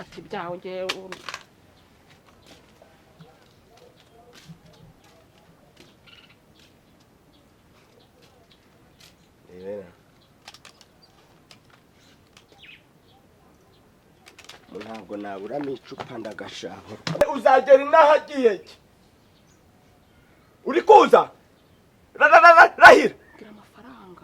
Ati ibyawe ngewe Rebera. Ntabwo naburamo icupa ndagashahura. Uzagera inaha agiye ki? Uri kuza? Rahira. Gira amafaranga.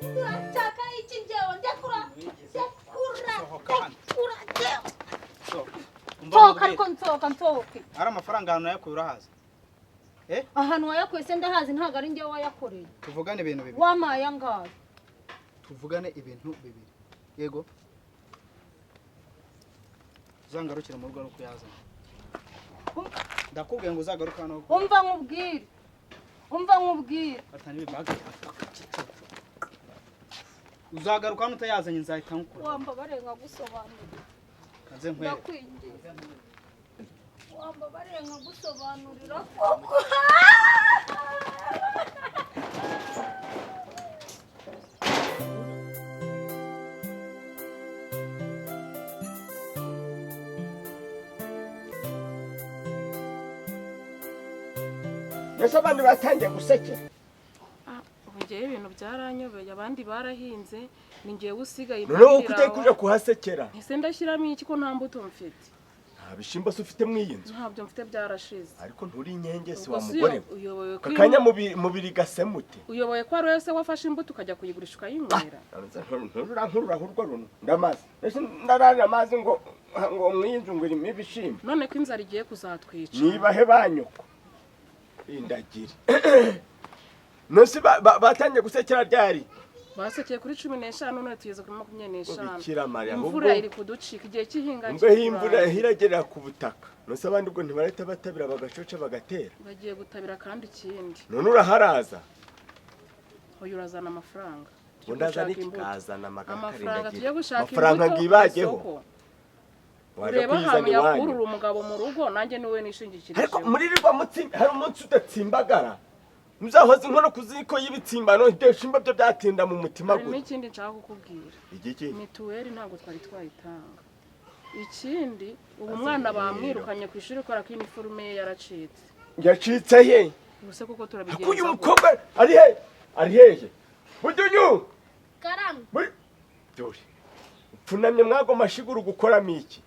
Urashaka iki njyewe? Ndekura, ndekura, Sohoka hano. ndekura njyewe. Sohoka. Umva Nsohoka nkubwire. ariko nsohoka nsohoke. Ari amafaranga ahantu nayakuye urahazi? Ahantu wayakuye se ndahazi, ntabwo ari njyewe wayakoreye. Tuvugane ibintu bibiri. Wampaye angahe? Tuvugane ibintu bibiri. Yego. Uzangarukire mu rugo ari uko uyazana. Ndakubwiye ngo uzagaruke hano. Umva nkubwire, umva nkubwire. Fata n'ibi bag. Uzagaruka hano utayazanye nzahita nkukura. Wambabariye nkagusobanurira. Kanze nkwereke. Ndakwinginze, wambabariye nkagusobanurira koko. Mbese abandi batangiye gusekera. Ah, ubu ngewe ibintu byaranyobeye, abandi barahinze, ni ngewe usigaye. Noneho impahira kuko utari aho. kuja kuhasekera. Ese ndashyiramo iki ko nta mbuto mfite? Nta bishyimbo se ufite mw'iyi nzu? Ntabyo mfite, byarashize. Ariko nturi inkenge si Ubwo wa si mugore we. uyoboye ko Aka kanya mubiri gasemute. Uyoboye ko ari wese wafashe imbuto ukajya kuyigurisha ukayinywera. Nturankurura urwo runo ndamazi. Mbese ndararira amazi ngo mw'iyi nzu ngo irimo ibishyimbo. None ko inzara igiye kuzatwica. Niba he banyoko. Indagire. Nose batangiye gusekera ryari? Basekeye kuri 15, none tugeze kuri 25. Bikira Mariya, Imvura ahubwo iri kuducika, igihe cy'ihinga ubwo kiri imvura kurangira. iragerera ku butaka. Nose abandi ubwo ntibarahita batabira bagacoca bagatera. Bagiye gutabira kandi ikindi. None uraharaza. Uyu urazana amafaranga. Ngo ndazana Tujye iki? gushaka imbuto. Kazana amagara Amafaranga, karindagira. tujye gushaka Amafaranga imbuto ku ngibageho. isoko. Waje Urebe kuyizana ahantu iwanyu. yakurura umugabo mu rugo, nanjye niwe nishingikirije. Ariko muri rirwa mutsi hari umunsi udatsimbagara. Muzahoze inkono ku ziko y'ibitsimbano, ibyo bishimbo byo byatinda mu mutima Hari gute. n'ikindi nshaka kukubwira. Igiki? Mituweli ntabwo twari twayitanga. Ikindi, ubu umwana bamwirukanye ku ishuri kubera ko iniforume ye yaracitse. Yacitse he? Ubuse kuko Ariko uyu turabigenza gute? mukobwa ari he? Ari hehe? Buduyu! Karame. Dore. Upfunamye mwago mashiguru gukoramo iki?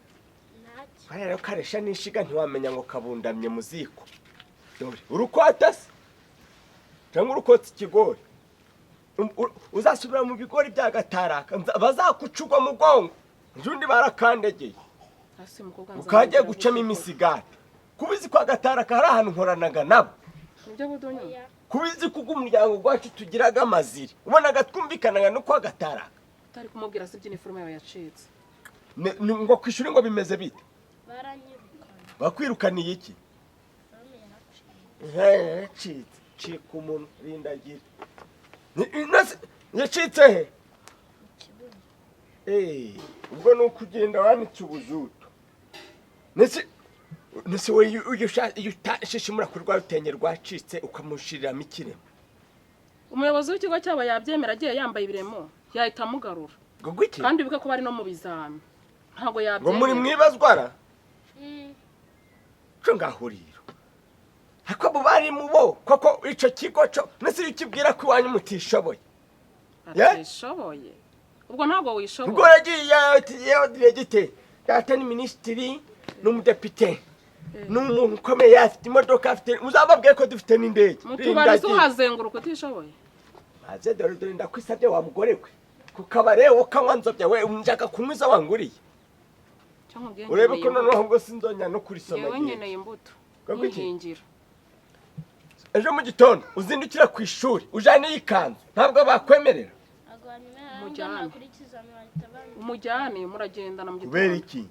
Ntacyo. Kariya rero karesha n'ishiga ntiwamenya ngo kabundamye mu ziko. Dore, urukwata se? Cyangwa urukotsa ikigori? Uzasubira mu bigori bya Gataraka, bazakucugwa mu mugongo. Njundi barakandegeye. Hasi umukobwa Ukagiye nzamubwira gucamo gute? imisigati. Kubizi kwa Gataraka hari ahantu nkoranaga nabo. Nibyo Budunyu? Kubizi kuko umuryango gwacu tugiraga amaziri. Ubonaga twumvikanaga no kwa Gataraka. Utari kumubwira se iby'iniforume yawe yacitse? Ngo ku ishuri ngo bimeze bite? Baranyirukana. Bakwirukaniye iki? Iniforume yaracitse. Yacitse. Cika umuntu rindagira. Yacitse he? Ikibuno. Eh, ubwo ni ukugenda wanitse ubuzutu. Nese we iyo utashishimura kuri rwa rutenge rwacitse ukamushiriramo ikiremo. Umuyobozi w'ikigo cyabo yabyemera agiye yambaye ibiremo, yahita amugarura. Ngo gwiki? Kandi wibuke ko bari no mu bizami, ntabwo Ngo muri yabyemera. mwibazwara? Co ngahuriro. Ariko abo bari mu bo koko ico kigo co nese iyo ukibwira ko iwanyu mutishoboye. Ye? Atishoboye, ubwo ntabwo Ubwo wishoboye. yagiye ati yewe diregite data ni minisitiri n'umudepite ni umuntu ukomeye, afite imodoka, afite, uzababwiye ko dufite n'indege. Mu tubari se uhazenguruka utishoboye? Maze dore dore ndakwisabye wa mugore we, ku kabare wowe ukanywa nzobya we, nshaka kunywa izo wanguriye. Cyangwa ubwenge. Urebe ko noneho ubwo sinzonya no kurisoma. Ngewe Ngiye. nkeneye imbuto. Ngo iki? Nyihingira. Ejo mu gitondo uzindukira ku ishuri ujane iyi kanzu, ntabwo bakwemerera. Ntabwo banyemerera ngo Umujyane. nakora ikizami bahita banyirukana. Umujyane, muragendana mu Kubera gitondo. iki?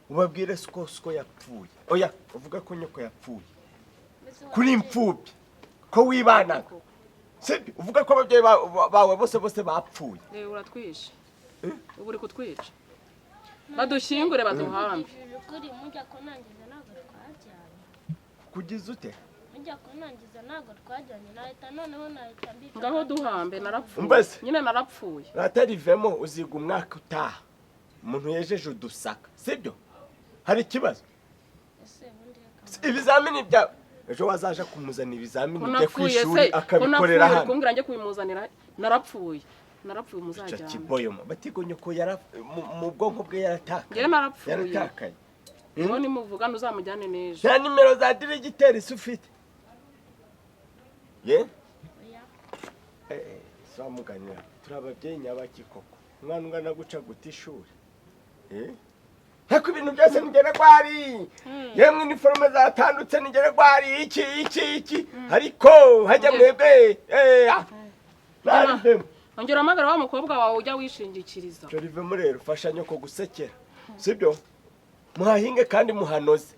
Ubabwire siko siko yapfuye, oya, uvuga ko nyoko yapfuye. Mbese Kuri imfubyi ko wibanaga, sibyo? Uvuga ko ababyeyi bawe bose bose bapfuye. Reba, uratwishe, ubu uri kutwica. Badushyingure baduhambe. Ukuri mujya kunangiza ntabwo twajyanye. Kugize ute? Mujya kunangiza ntabwo twajyanye, nahita noneho nahita mbica. Ngaho duhambe narapfuye. Mbese? Nyine narapfuye. Ratarivemo uziga umwaka utaha. Umuntu yejeje udusaka, sibyo? Hari ikibazo? Ese ubundi reka Ibizamini bya ejo wazaje kumuzana ibizamini bye ku Kunapfuye ishuri se, akabikorera kunapfuye hano. kumbwira njye kubimuzanira narapfuye. Narapfuye Ico muzajyana. kiboyomo batigo nyoko yara mu bwonko bwe yaratakaye. Njye narapfuye. Yaratakaye. Ngo nimuvugana uzamujyane n'ejo. Nta nimero za diregiteri se ufite? Ye? Oya. Samuganira turi ababyeyi nyabaki koko. Umwana ungana guca guta ishuri. Ariko ibintu byose nigere kwari. Yemwe iniforme zatandutse nigere kwari iki iki iki. Ariko hajya mwebwe narivemo. Ongera amagara wa mukobwa wawe ujya wishingikiriza. Cyo rivemo rero fasha nyoko gusekera. Sibyo? Muhahinge kandi muhanoze.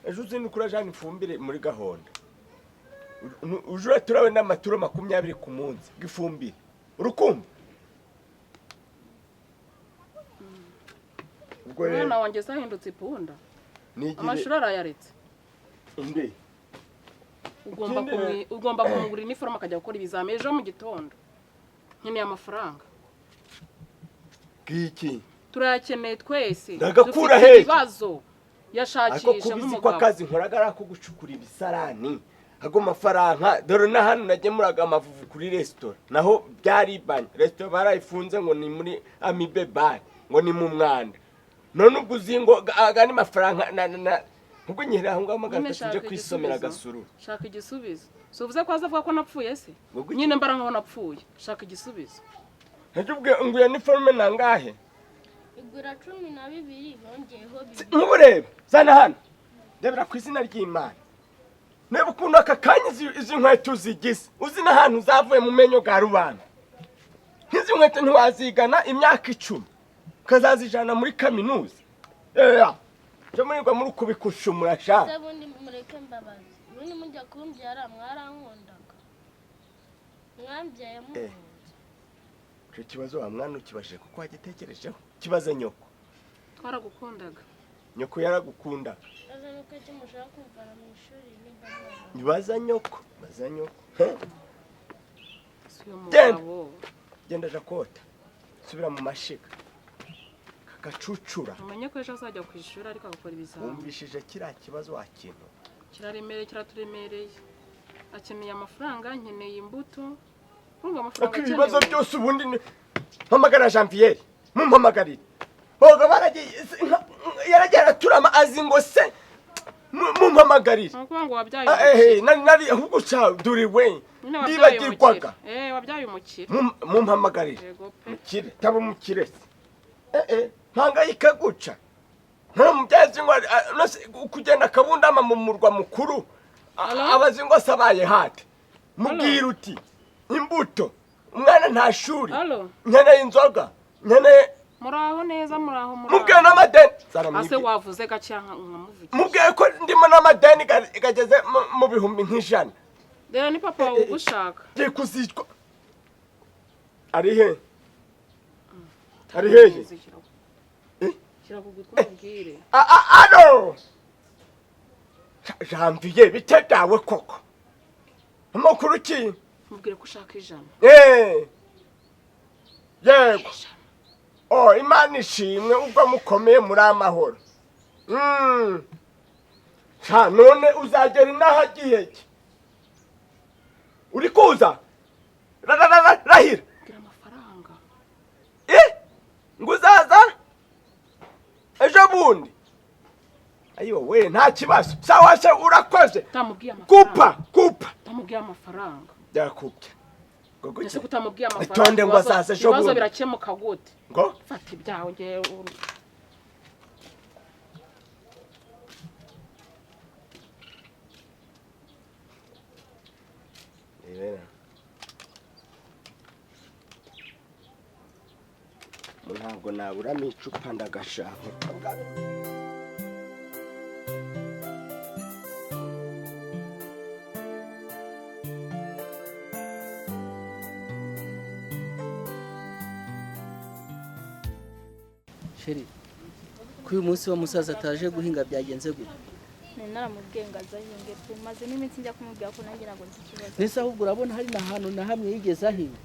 Ejo uzinukura jana ifumbire muri gahonda. Ujura turawe n'amaturo 20 ku munsi gifumbire. Urukumva? Ubwo rero Umwana wanjye sahindutse ipunda. Amashuri arayaretse. Inde. Ugomba kumugura iniforme akajya gukora ibizami ejo mu gitondo. Nkeneye amafaranga. Giki? Turayakeneye twese. Ndagakura hehe? Ibibazo yashakisha nk'umugabo. Ako akazi nkoraga ko gucukura ibisarani. Ago mafaranga dore na hano nagemuraga amavuvu kuri restaurant. Naho byari banye. Restaurant barayifunze ngo ni muri Amibe Bar, ngo ni mu mwanda. None ubwo uzingo aga ni mafaranga na ubwo nyira aho ngaho magana atatu nje kwisomera gasuru. Shaka igisubizo. So uvuze ko azavuga ko napfuye se? Nyine mbara nkaho napfuye. Shaka igisubizo. Ntubwe nguye uniforme nangahe? Igura 12 bongeyeho bibiri. Nkuburebe zana hano. Ndebera ku izina ry'Imana. Neba ukuntu aka kanya izi nkweto zigize. Uzi n'ahantu zavuye mu menyo ga rubanda. Nk'izi nkweto ntiwazigana imyaka 10. Kazazijana muri kaminuza. Cyo murirwa muri kubikushumura sha. Se bundi mureke mbabazi. Bundi mujya kumbyara mwarankundaga. Mwambyaye mukunze. Icyo kibazo wa mwana ukibashije kuko wagitekerejeho. Kibaze nyoko. Twaragukundaga. Nyoko yaragukunda. Baza nuko cyo mushaka kumvana mu ishuri nimba mwana. Nibaza nyoko, baza nyoko. Genda jakota. Subira mu mashiga. Kagacucura. Umenye ko ejo azajya ku ishuri ariko agakora ibizami. Wumvishije kira kibazo wakintu. Kiraremereye kiraturemereye. Akeneye amafaranga, nkeneye imbuto. Urumva amafaranga akeneye. Ibibazo byose ubundi ni mpamagara Janvier. Mumpamagarire. Boga baragiye yaragiye araturama azi ngo se mumpamagarire. Nuko ngo wabyaye. Nari ahubwo cha duri we. Ndibagirwaga. Wabyaye umukire. Mumpamagarire. Mukire, taba umukire. Mpangayika guca. Nta mubyazi ngo kugenda kabundama mu murwa mukuru. Abazi ngo sabaye hate. Mubwira uti imbuto umwana nta shuri. Nkeneye inzoga. Nkeneye muraho neza muraho muraho. Mubwira n'amadeni. Ase wavuze gake nkamuvugisha. Mubwira ko ndimo n'amadeni gageze mu 100,000. Dore ni papa wawe ugushaka. Ngiye kuzicwa. Ari he? Ari hehe? Shyira ku gutwi umubwire. Alo! Janvier bite byawe koko? Amakuru ki? Mubwire ko ushaka 100. Yego. Oh, Imana ishimwe ubwo mukomeye muri amahoro. Cha none uzagera inahagiye ki? Uri kuza? Rahira. Gira amafaranga. Nguzaza? Ejo bundi. Ayo we nta kibazo. Sawa se urakoze. Tamubwiye amafaranga. Kupa. Tamubwiye amafaranga. Yakupye. Ese kutamubwiye amafaranga. Itonde ngo azaza ejo bundi. Ibibazo birakemuka gute? Ngo? Fata ibyawe ngewe. Ntabwo naburamo icupa ndagashaka. Chéri, ko uyu munsi wa musaza ataje guhinga byagenze gute? Nari naramubwiye ngo azahinge pe, maze n'iminsi njya kumubwira ko nanjye ntabwo nzi ikibazo. Mbese ahubwo urabona hari n'ahantu na hamwe yigeze ahinga?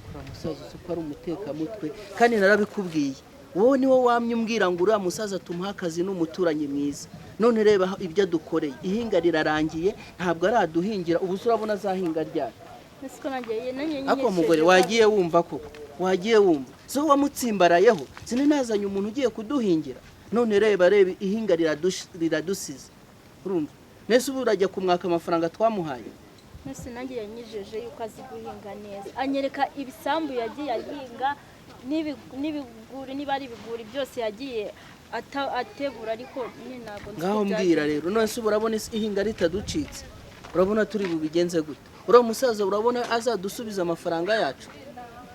Uriya musaza uzi ko ari umutekamutwe, kandi narabikubwiye. Wowe ni wowe wamye umbwira ngo uriya musaza tumuhe akazi, ni umuturanyi mwiza. None reba ibyo adukoreye, ihinga rirarangiye ntabwo araduhingira. Ubu se urabona azahinga ryari? Ese ko nanjye nanjye Ariko mugore, wagiye wumva koko, wagiye wumva so wamutsimbarayeho. Sinazanye umuntu ugiye kuduhingira, none reba, reba ihinga riradusize. Urumva nese ubu urajya kumwaka amafaranga twamuhaye? Nese nanjye yanyijeje yuko azi guhinga neza, anyereka ibisambu yagiye ahinga n'ibiguri, niba ari ibiguri byose yagiye atebura, ariko nyine ntabwo nzi Ngaho ko mbwira byagenze. Rero none se ubu urabona ihinga ritaducitse, urabona turi bubigenze gute? Uriya musaza urabona azadusubiza amafaranga yacu?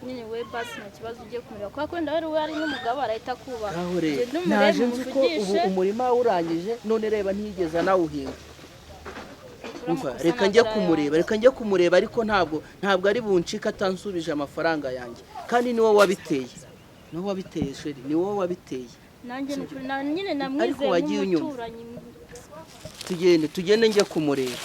Nyine we basi nta kibazo, ugiye kumureba kubera ko wenda we ari n'umugabo arahita akubaha. Ngaho rero Genda umurebe, naje nzi ko ubu umuvugishe. Umurima urangije, none reba ntiyigeze anawuhinga. Umva, Uramukosa. reka njye Ntabwo ari kumureba, reka njye kumureba, ariko ntabwo ari buncike atansubije amafaranga yanjye. Kandi ni wowe wabiteye, ni wowe wabiteye chéri, ni wowe wabiteye. Nanjye ni ukuri nyine Ariko namwizeye wagiye unyumva. nk'umuturanyi. Tugende, tugende njye kumureba.